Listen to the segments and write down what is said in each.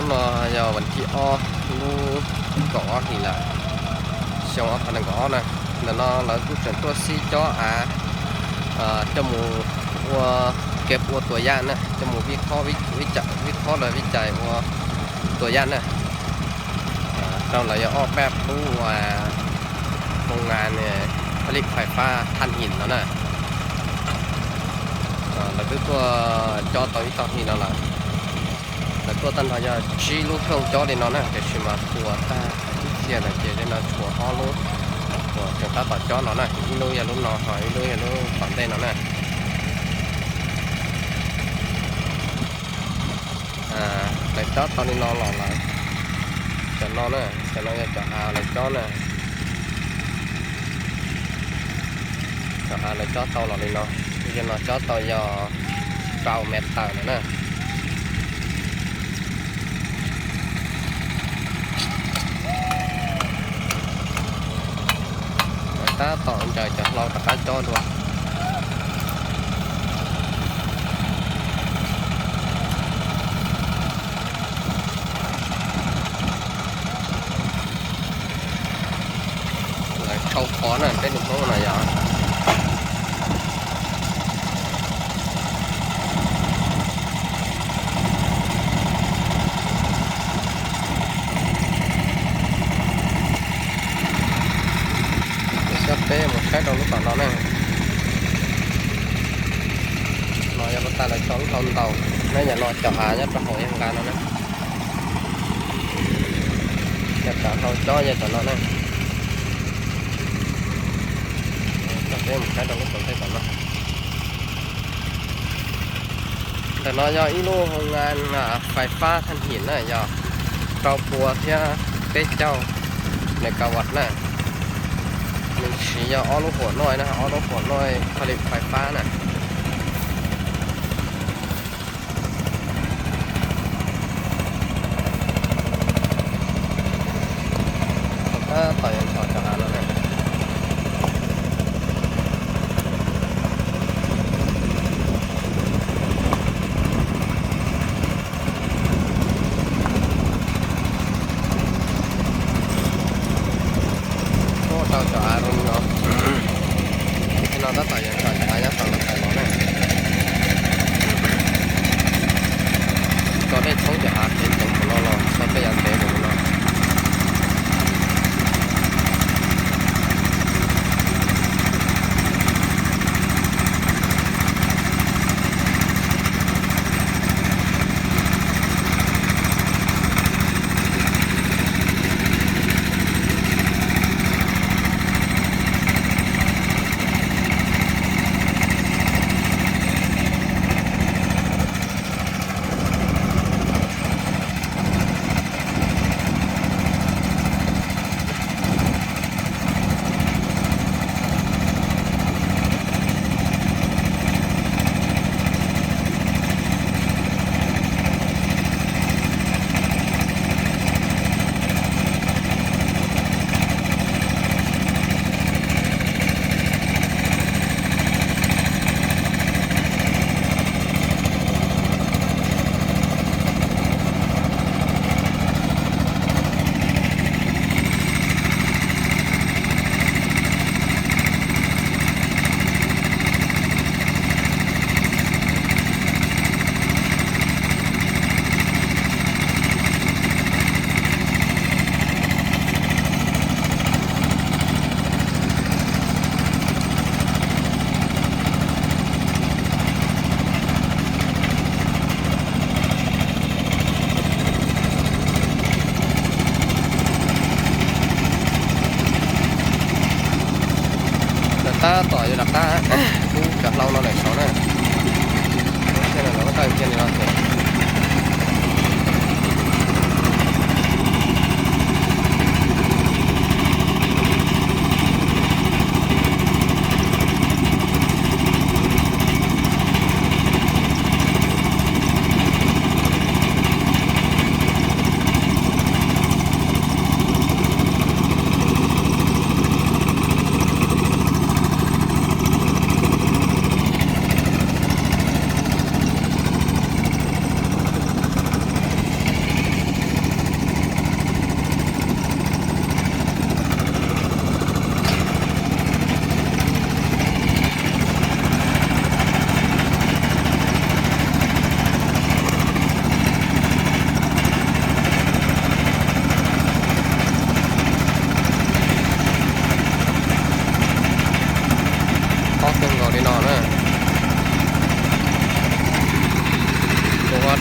No yog vas thib ob lub kaum ob hlis lawm, xyoo ob phav nees nkaum ob na. Ntawm no lawv kuj tseem tuaj xib cob av coj mus ua, kev ua tuas yaj na, coj mus vij khob, vij khob los vij cais ua tuas yaj na. Rau lawv yog ob peb lub uas hoo ngas ne, pha lij phais fab thaj him no na. Lawv twb tuaj cob tau ib tog hli no lawm. Lawv tuaj tag nrho yog tsib lub khooj cob li no na, tiam sis mas puas tag ib txhia lawm ces li no tshuav ob lub uas tseem tab tom cob no na, ib lub yog lub no ho ib lub yog lub tom ntej no na. Lawv cob tau li no los lawm. Cov no na, cov no yog cov av lawv cob na. Cov av lawv cob tau los li no, yog no cob tau yog rau mev tawm no na. Lawv tab tom ncaws cov hlau rov qab cob dua. Lawv tshau qhov na, peb lus Hmoob no yog. Coj peb mus saib rau lub tom no na. No yog lub tas lawv tso lub hlau ntaus, nyob yam no cov av nyob rau hauv yog nqa no na. Cov av hlau cob yog cov no na. Coj peb mus saib rau lub tom ntej tom no. Ntawm no yog ib lub hoo ngas fais fab thaj him na, yog rau pua thiab peb caug megawatt na. Nws siv yog ob lub huam noj na, ob lub huam noj pha lij fais fab na. Tab tom yuav ntxhov cov av no na. Tuaj rau cov av zoo li no. Li no tab tom yuav ntxhov cov av nyob tom no tas.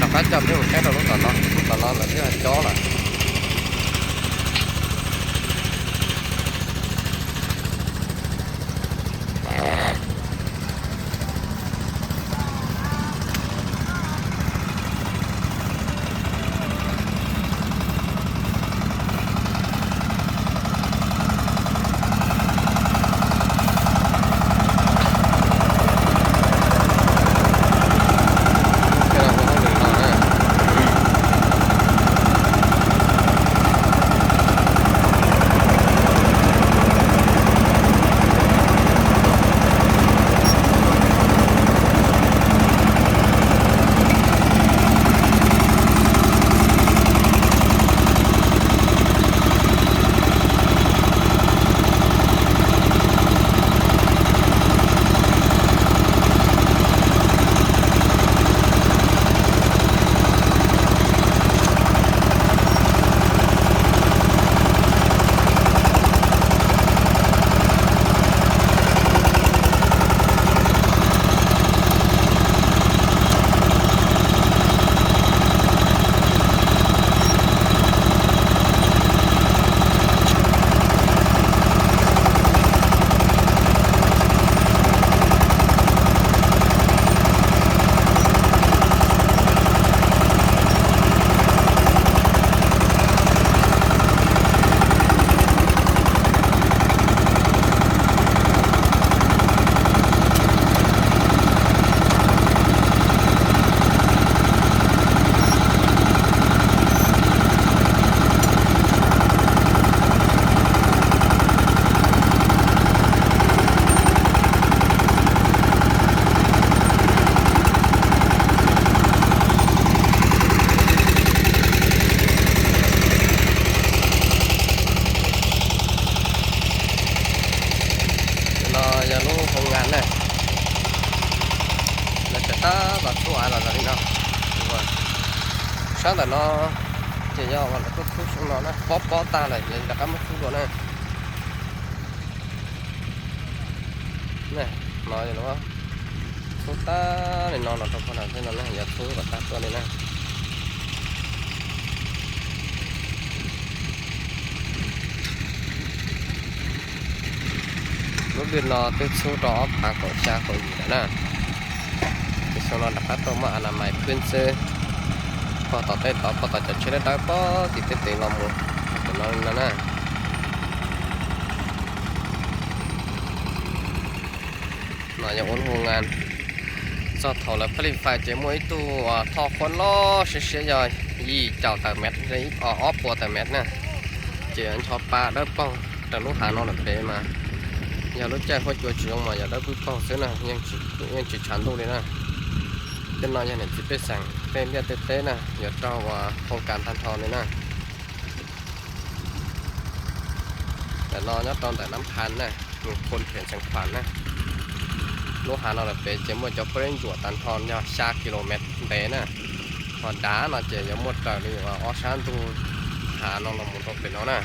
Rov qab coj peb mus saib rau lub tom no, lub tom no lawv twb ho cob lawm. No yog lub hoo ngas na, lawv tseem tab tom txhub av los li no. Sab ntawm no ces yog uas lawv tuaj txhub xyoo no na, pob pob tag lawm ces rov qab muab txhub dua na. No txhub tag li no los rau pog nram tej no na, yog txhub kom tag tuaj li na. Lub dwg no twb txhub rau ob phav kaum xya kaum yim lawm na. Ces xyoo no rov qab tuaj muab a na mais phwb xwb. Pog tom tej tod, pog tom cov tsheb dawb dawb pog tim tej teev los mus, tom no no na. No yog ua lub hoo ngas. Txog thaum lawv pab li fais ces muaj ib tug thoj qhuab loj siab siab yog yim caum tawm mev, ob puas tawm mev na. Ces ncho pa dawb paug raws lub hav no lawm pem mas yog lub caij huab cua tsis zoo mas yog dawb paug paug xwb na, yeej tsis tshav ntuj li na. Tej no yog niam txiv pej xeem tej liaj tej teb na, yuav raug ua hoo kas tag nrho li na. Ntawm no nyob rau ntawm Nab Phas na, mus Khon Phem Xeev Khuam na. Lub hav no lawm pem ces muaj cov peb ntsuam tag nrho yog xya ki lo mev ntev na. Ho dav no ces yuav muaj raws li uas ob sab ntug hav no los mus rau pem no na.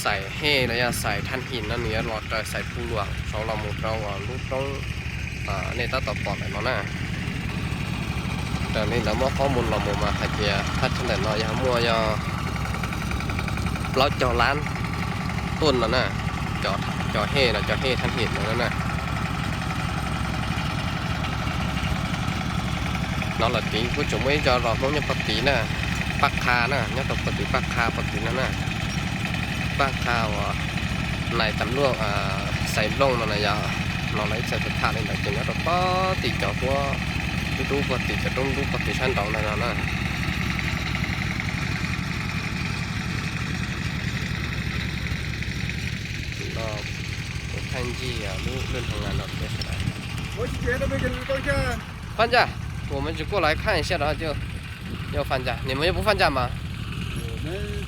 Xaim Hej los yog xaim Thaj Him no nws yuav los raws xaim Phu Luam saud los mus rau uas lub roob nej tab tom pom ntawm no na. Raws li lawv muab qhob mus los mus mas hais tias thaj chaw ntawm no yog muaj yog plaub caug lab tuj no na, cov Hej los cov Hej Thaj Him no na. No lawm tid kuj tseem muaj ib co zos Hmoob nyob pog tid na, Paj Qha na, nyob rau pog tid Paj Qha pog tid no na. Paj Qha uas nais tam luaj xais nplooj no na yog, no lawv ib txhia tus tham li ntawd ces nyob rau pog tim cov huab dub dub pog tim cov roob dub pog tim sab nraud ntawd no na. Tus no tus pheej ncig lub lwj hoo no peb sawv daws. 放假，我们只过来看一下，然后就要放假。你们又不放假吗？